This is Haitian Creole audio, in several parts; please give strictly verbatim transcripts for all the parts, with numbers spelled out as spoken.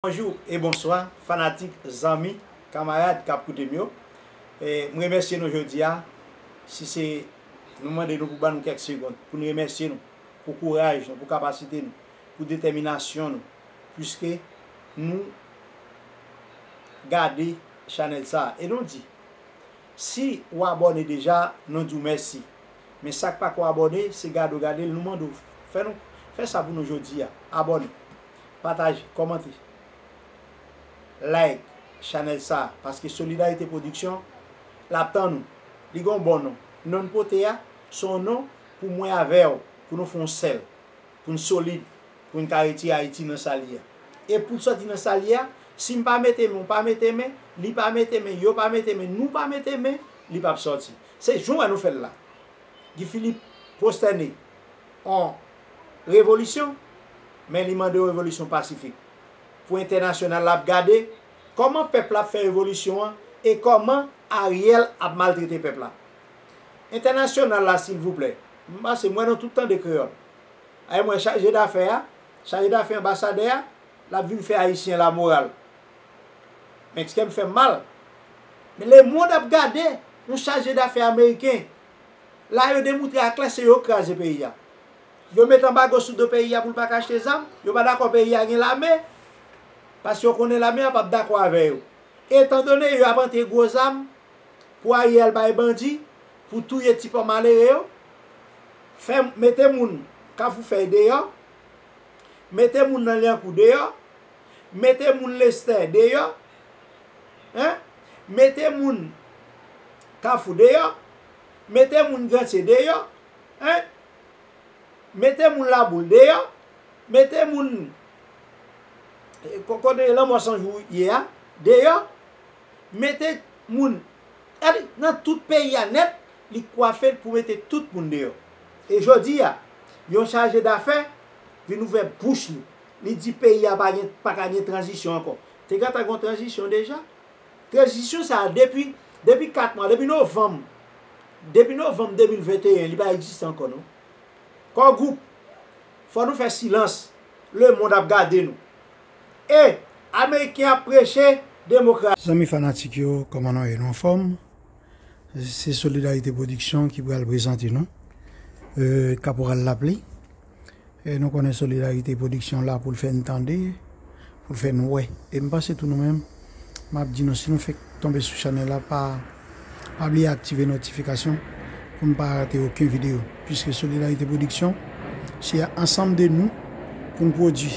Bonjou e bonswa, fanatik, zanmi, kanmarad k ap koute m yo. E, m remèsye nou jodi a. Si se nou mande nou pou ban nou kèk segonn, pou n remèsye nou pou kouraj nou, pou kapasite nou, pou detèminasyon nou, piske nou gade chanèl sa a. E nou di, si w abòne deja, nou di w mèsi. Men sa k pako abòne, se gade w gade l, nou mande w, fè nou, fè sa pou nou jodi a. Abòne, pataje, kòmante, like chanèl sa a, paske Solidarité Production, l ap tann ou. Li gen yon bon non. Non l pote a, se yon non pou mwen avè w, pou nou fè yon sèl, pou n solid, pou n ka retire Ayiti nan sa l ye a. E pou l sòti nan sa l ye a, si m pa mete men, w pa mete men, li pa mete men, yo pa mete men, nou pa mete men, li p ap sòti. Se jan w wè nou fè l la. Guy Philippe pwostène an revolisyon, men li mande yon revolisyon pasifik. Pou entènasyonal la ap gade kòman pèp la ap fè revolisyon an e kòman Ariel ap maltrete pèp la. Entènasyonal la, silvouplè, m pase, m wè nou tout tande kreyòl. Ay, m wè chaje dafè a, chaje dafè anbasadè a, l ap vin fè ayisyen lamoral. Men kè m fè m mal. Men lemonn ap gade yon chaje dafè ameriken. La, yo demoutre aklè se yo k kraze peyi a. Yo met anbago sou do peyi a pou l pa ka achte zam. Yo pa dakò peyi a gen lame. Paske yo konnen lame a p ap dakò avè yo. Etandone yo ap antre gwo zam, pou Ariel bay bandi, pou touye ti pòv malere yo, fè, mete moun Kafou Fèy deyò, mete moun nan Lyankou deyò, mete moun Lestè deyò, en, mete moun Kafou deyò, mete moun Grantye deyò, en. Mete moun Laboul deyò, mete moun, eh, ko-, kote Lanmò San Jou ye a, deyò, mete moun, gade, nan tout peyi a nèt, li kwafe l pou mete tout moun deyò. E jodi a, yon chaje dafè vin ouvè bouch li. Li di peyi a pa gen, pa ka gen tranzisyon ankò. Te gentan gen yon tranzisyon deja. Tranzisyon sa a, depi, depi kat mwa, depi novanm, depi novanm de mil venteyen, li pa egziste ankò, non. Core Group, fò nou fè silans. Lemonn ap gade nou. E, Ameriken ap preche demokrasi. Zanmi fanatik yo, kòman nou ye? Nou anfòm? Se Solidarité Production ki pral prezante nou, euh, Kaporal Lapli. E nou konnen Solidarité Production la pou l fè n tande, pou l fè n wè. E m panse tou nou menm, m ap di nou, si nou fèk tonbe sou chanèl la, pa, pa bliye aktive notifikasyon pou n pa rate okenn videyo. Piske Solidarité Production, se ansanm de nou pou n pwodui.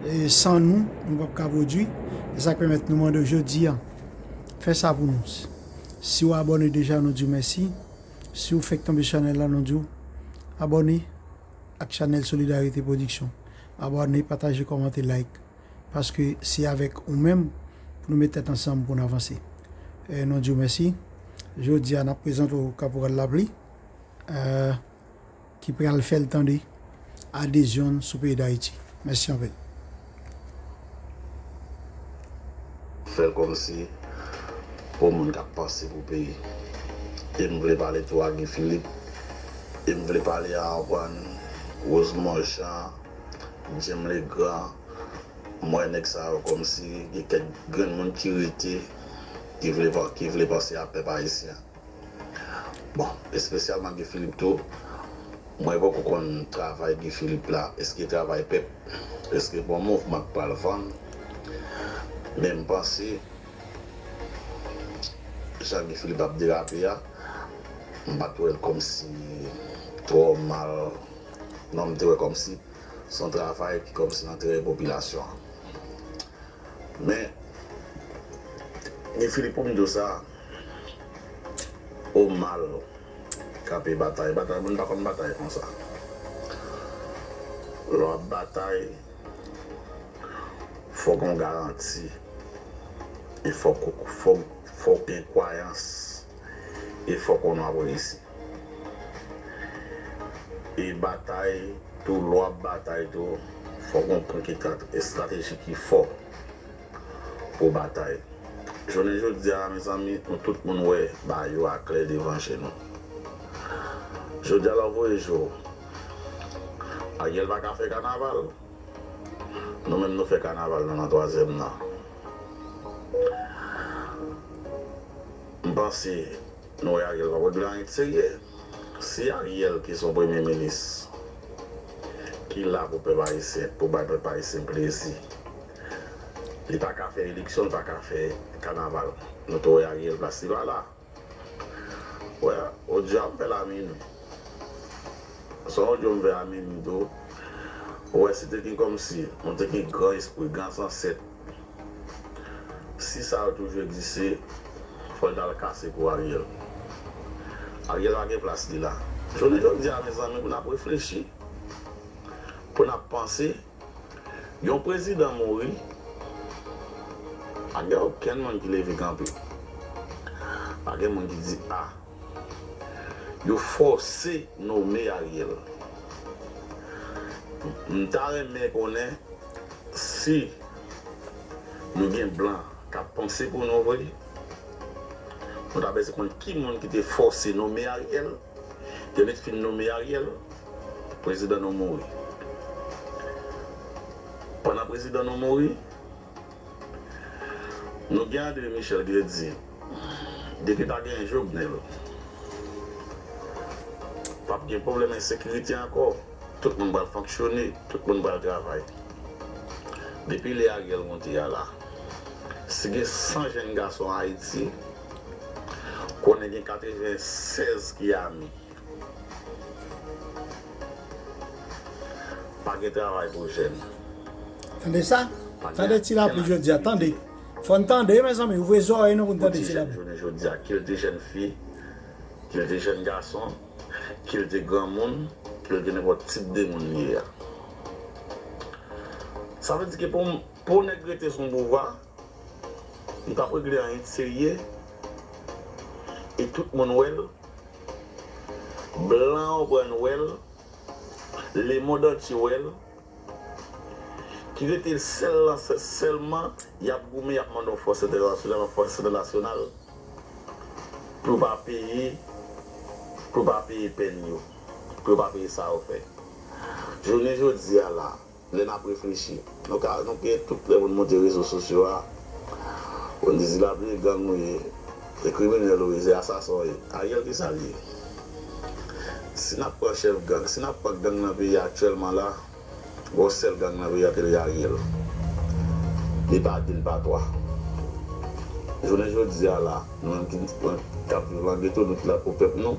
E san nou, nou p ap ka pwodui. E sa k pèmèt nou mande w jodi a, fè sa pou nou. Si w abòne deja, nou di w mèsi. Si w fèk tonbe sou chanèl la, nou di w abòne ak chanèl Solidarité Production. Abòne, pataje, kòmante, like. Paske se avèk ou menm pou nou met tèt ansanm pou n avanse. E nou di w mèsi. Jodi a, n ap prezante w Kaporal Lapli, eh, ki pral fè l tande adezyon n sou peyi Dayiti. Mèsi anpil. Fè l kòmsi pou moun k ap panse pou peyi. E m vle pale tou a Guy Philippe. E m vle pale a Antoine, Rosemond Jean, Jim Legrand. M wè nèg sa yo kòmsi gen kèk grenn moun ki rete, ki vle, ki vle panse a pèp ayisyen. Bon, espesyalman Guy Philippe tou. Mwen poko konn travay Guy Philippe la. Èske travay pèp? Èske bon mouvman k pral vann? Men m panse, jan Guy Philippe ap derape a, m pa t wè l kòmsi twò mal. Non, m te wè kòmsi se yon travay ki kòmsi nan enterè popilasyon an. Men, Guy Philippe, pou m di w sa, o mal, kanpe batay. Batay, moun pa konn batay konsa. Lè w ap batay, fòk w gen garanti. E fòk, fòk, fòk w gen kwayans. E fòk w konnen w ap reyisi. E batay tou, lè w ap batay tou, fòk w gen yon plan ki tra-, estrateji ki fò pou w batay. Jounen jodi a, mezanmi, nou tout moun wè bagay yo aklè devan je nou. Jodi a, lè w voye je w, Ariel pa ka fè kanaval. Nou menm nou fè kanaval nou nan twazyèm nan. M panse nou wè Ariel pa regle anyen de serye. Si Ariel ki se yon premye minis ki la pou pèp ayisyen, pou bay pèp ayisyen plezi, li pa ka fè eleksyon, li pa ka fè kanaval. Nou tou wè Ariel plas li pa la. Wè, odyo a m fè l a minwi. Se yon odyo m fè a minwi tou. Ou wè, si te gen kòmsi, nou te gen gran espri, gran zansèt. Si sa yo toujou egziste, fò l t al kase kou Ariel. Ariel pa gen plas li la. Jounen jodi a, mezanmi, pou n ap reflechi, pou n ap panse, yon prezidan mouri, pa gen okenn moun ki leve kanpe. Pa gen moun ki di, a, yo fòse nome Ariel. M ta renmen konnen si nou gen blan k ap panse pou nou vre. Nou ta bezwen konn ki moun ki te fòse nome Ariel. Yo met fin nome Ariel, prezidan nou mouri. Pandan prezidan nou mouri, nou gen André Michel ki te di, depi pa gen Jovenel, p ap gen pwoblèm ensekirite ankò. Tout moun pral fonksyone, tout moun pral travay. Depi lè Ariel monte a la, si gen san jèn gason Ayiti, konnen gen katrevennsèz ki ame. Pa gen travay pou jèn. Tande sa? Tande ti lapli jodi a, tande. Fò n tande, mezanmi, ouvri zòrèy nou pou n tande ti lapli. Jounen jodi a, ke l te jèn fi, ke l te jèn gason, ke l te granmoun, ke l te nenpòt tip de moun li ye a. Sa vle di ke pou, pou nèg rete sou pouvwa, li p ap regle anyen de serye, e tout moun wè l, blan yo pran wè l, lemonn antye wè l, ki rete l sèl lan, sè-, sèlman, y ap goumen, y ap mande yon fòs entènasyonal, yon fòs entènasyonal, pou yo pa peye, pou yo pa peye pèn yo, pou yo pa peye sa yo fè. Jounen jodi a la, lè n ap reflechi, nou ka, nou gen tout lè pou n monte rezo sosyo a, pou n di, di l ap di gang ou ye, se kriminèl ou ye, se asasen ou ye. Ariel ki sa l ye? Si n ap pran chèf gang, si n ap pran gang nan peyi a aktyèlman la, gon sèl gang nan peyi a ki rele Ariel. Li pa de, li pa twa. Jounen jodi a la, nou menm ki, k ap viv nan geto, nou ki la pou pèp nou.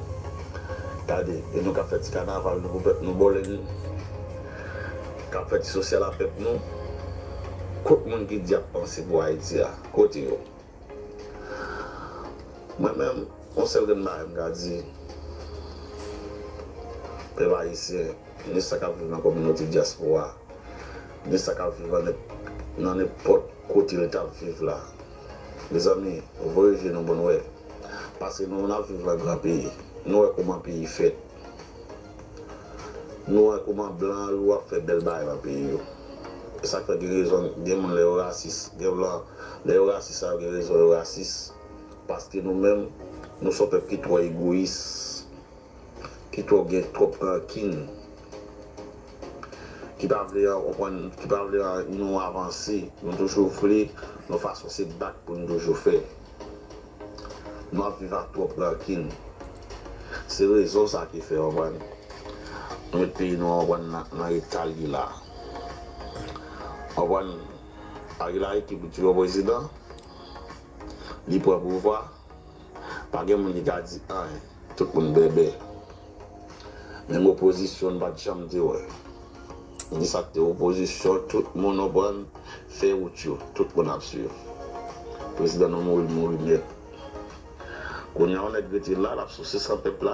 Gade, e nou k ap fè ti kanaval nou pou pèp nou, bòlè nou. K ap fè ti sosyal a pèp nou. Kot moun ki di y ap panse pou Ayiti a? Kote yo? Mwen menm, yon sèl grenn bagay m ka di pèp ayisyen, ni sa k ap viv nan kominote dyaspora, ni sa k ap viv nan nenp-, nan nenpòt kote l t ap viv la. Mezanmi, voye je nou pou n wè. Paske nou menm n ap viv nan gran peyi. Nou wè kòman peyi fèt. Nou wè kòman blan yo ap fè bèl bagay nan peyi yo. E sa k fè gen rezon, gen moun lè yo rasis, gen blan, lè yo rasis sa yo gen rezon yo rasis. Paske nou menm, nou se yon pèp ki twò egoyis, ki twò gen twòp rankin, ki pa vle an, konprann, ki pa vle an, nou avanse. Nou toujou vle yon fason se bat pou nou toujou fè. Nou ap viv ak twòp rankin. Se rezon sa ki fè, konprann, nou met peyi nou, konprann, nan, nan eta l ye la. Konprann, Ariel Henry ki pou tire prezidan, li pran pouvwa, pa gen moun ki ka di anyen. Tout moun bèbè. Menm opozisyon, n pa t janm te wè. Ni sa k te opozisyon, tout moun, konprann, fè wout yo, tout moun ap swiv. Prezidan nou mouri, mouri nèt. Kounye a, yon nèg rete la, l ap souse san pèp la.